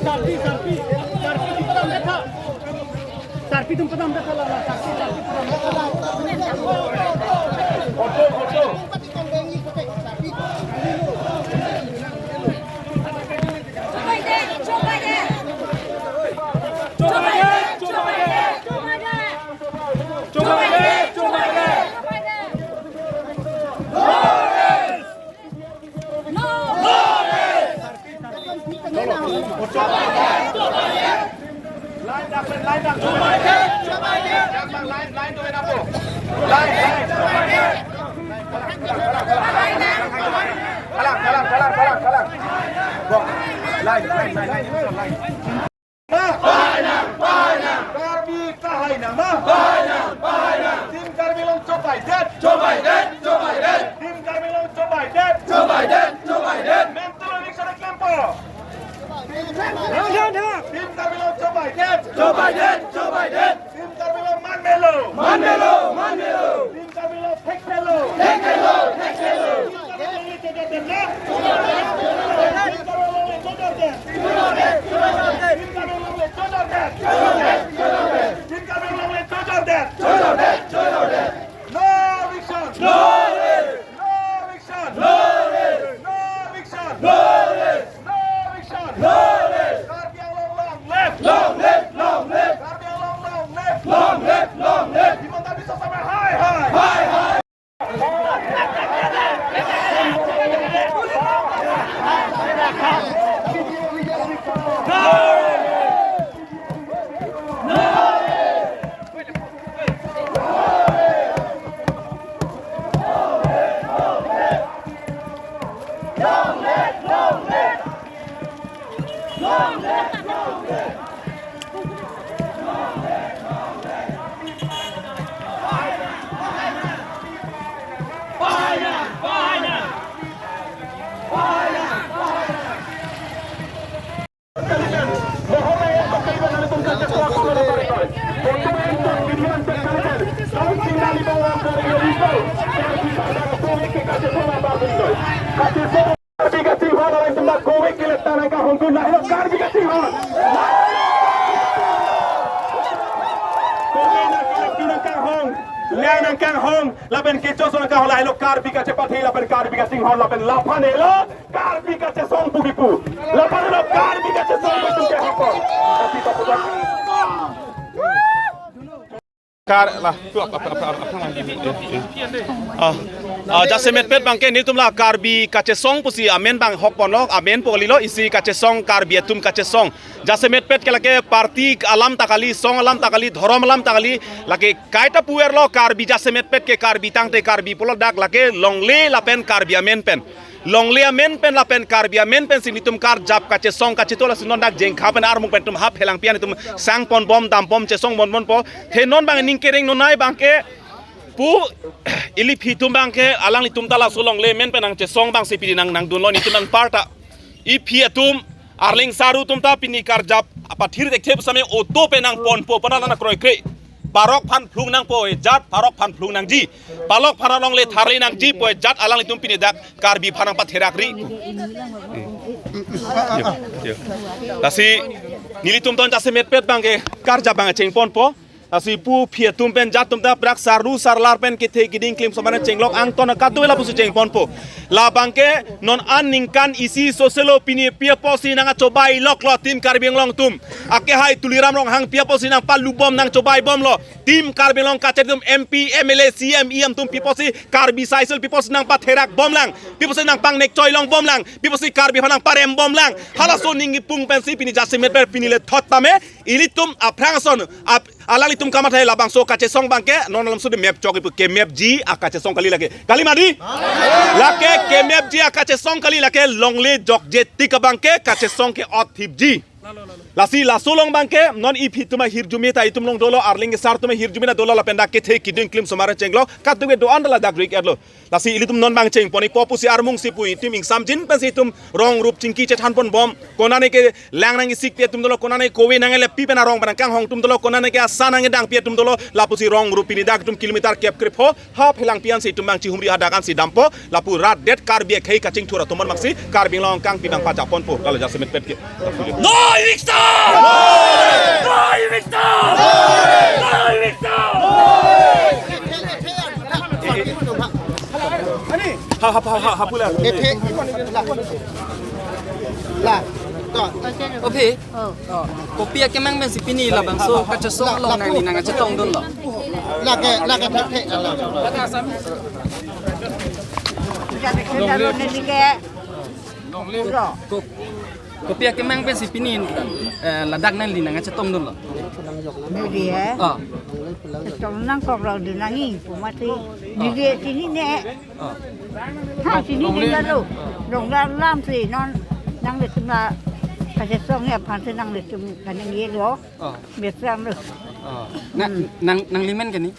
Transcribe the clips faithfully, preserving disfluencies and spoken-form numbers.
Sarpi, sarpi, sarpi atum padam detha. Sarpi atum padam detha, la, la, sarpi, sarpi atum padam detha. Auto, auto. Line up, line up. Line, line, line up. Line, line. Kalang, kalang, kalang, kalang, kalang. Bong. Line, line, line, line, line. Ma? Karbi kahai nang ma? Team Karbi Anglong chobaidet. Team Karbi Anglong chobaidet. Mental election klempo. Team Karbi Anglong chobaidet. Team Karbi Anglong manmelo. Team Karbi Anglong thekthelo. Thekthelo, thekthelo. Team Karbi Anglong le chojordet na? Team Karbi Anglong le chojordet. Team Karbi Anglong le chojordet. Team Karbi Anglong le chojordet. No eviction. No eviction. No eviction. No eviction. No eviction. No eviction. Karbi Anglong long live. Long live, long live. Karbi Anglong long live. Long live, long live. Himanta Biswa Sarma hai hai. Hai hai. Karbi kachinghon alang itum ta kove kele ta nangkanghongdun lahelo Karbi kachinghon. Kove nangkele nangkanghong, lang nangkanghong, lapen kecho ason nangkanghong lahelo Karbi kachepathe lapen Karbi kachinghon lapen laphan helo Karbi kachesong pu kipu. Laphan helo Karbi kachesong pu itum kehapon. Tapi tak putar. Kar la tu apa apa apa apa lagi ni. Eh, eh. Ah, ah, jasemetpet abangke nelitum la Karbi kachesong pusi amen abang hokponlo, amenpo kalilo, isi kachesong Karbi atum kachesong. Jasemetpet ke lake party alam ta kali, song alam ta kali, dhorom alam ta kali, lake kaita puverlo Karbi jasemetpet ke Karbi tangte Karbi pulo dak lake longle lapen Karbi amen pen. Longle amen pen lapen Karbi amen pensi nelitum karjap kachesong kachethur lasi non dak Jengkha pen armung pen itum hap helang pian itum sangponbom dampom chesong ponbompo. The non abang ning kereng nonai abangke pu ili aphi atum abangke alanglitum ta laso longle amen pen nangchesong abangsi pini nang nangdunlo nelitum nangparta. Ili aphi atum Arleng Saru atum ta pini karjap apathir thekthe pusitame auto pen nangponpo, pana nang kroikre. Parok aphan phlung nangpo ajat, parok aphan phlung nangji. Parok aphan alongle tharli nangji pu ajat alanglitum pini dak Karbi aphan nangpatherakri. Yo, yo. Lasi nelitum ton jasemetpet abangke karjap abang chengponpo. Lasi pu aphi atum pen jat atum ta prak sarlu sarlar pen kethe kiding klim somana chenglok angton kadokave lapusi chengponpo. Labangke non an ningkan isi soselo pini pi apotsi nangchobailoklo Team Karbi Anglong atum. Akehai Tuliram Ronghang pi apotsi nangpalubom nangchobaibomlo. Team Karbi Anglong kachet atum M P, M L A, C M, E M atum pi apotsi Karbi Saisel pi apotsi nangpatherakbomlang. Pi apotsi nangpangnekchoilongbomlang. Pi apotsi Karbi aphan nangparembomlang. Halaso aning kipung pensi pini jasemetpet pini le thot tame. Ilitum aphrang ason ap, alanglitum kamathai labangso kachesong abangke non alam sudi map chok ipu kemapji akachesong kali lake. Kali mati? Lake kemapji akachesong kali lake longle jokje tik abangke kachesong ke-ot thipji. Lasi laso along abangke non ili aphi atum ahirjume ta itum along dolo Arleng Sar atum ahirjume ta dolo lapen dak kethe kiding klim somana chenglok kadokave do-an ta ladak rik-etlo. Lasi ilitum non abang chengponpo pusi armungsi pu itum ingsamjin pensi itum rong rup chingki chethanponbom. Konane ke lang nang-isikpi atum dolo, konane kove nanglepi pen arong pen nangkanghong atum dolo, konane ke asa nangdangpi atum dolo, lapusi rong rup pini dak itum kilometer kep krepho hap helang piansi itum abang chihumri hadak ansi dampo, lapu rat det Karbi akhei kachingthur atum abangsi Karbi Anglong kangpi abang pajapponpo, lalo jasemetpet ke. No Eviction! No eviction! No eviction! Ha, ha, ha, ha, ha, pula. Ephe. La. La. To. Oke. Oh. Kopi akemang pensi pini labangso kachesong along nangli nangkachetongdunlo? Lake, lake, the, the. Ko-, kopi akemang pensi pini, eh, ladak nangli nangkachetongdunlo? Neli, eh? Oh. Chetong nangkoklo di nangji pu mati. Neli chinine. Oh. Ha, chinine lo. Longdam lamsi non nanglitum la kachesong aphansi nanglitum kaningje lo. Oh. Mesam lo. Oh. Na, nang, nanglimen keni?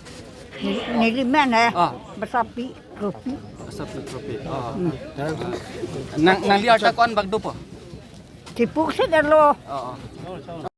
Neli, nelimen, eh? Oh. Basapi, Kropi. Basapi, Kropi. Oh. Hmm. Nang, nangli arta ko-an bak dopo? Tipuk sedang lo. Oh, oh.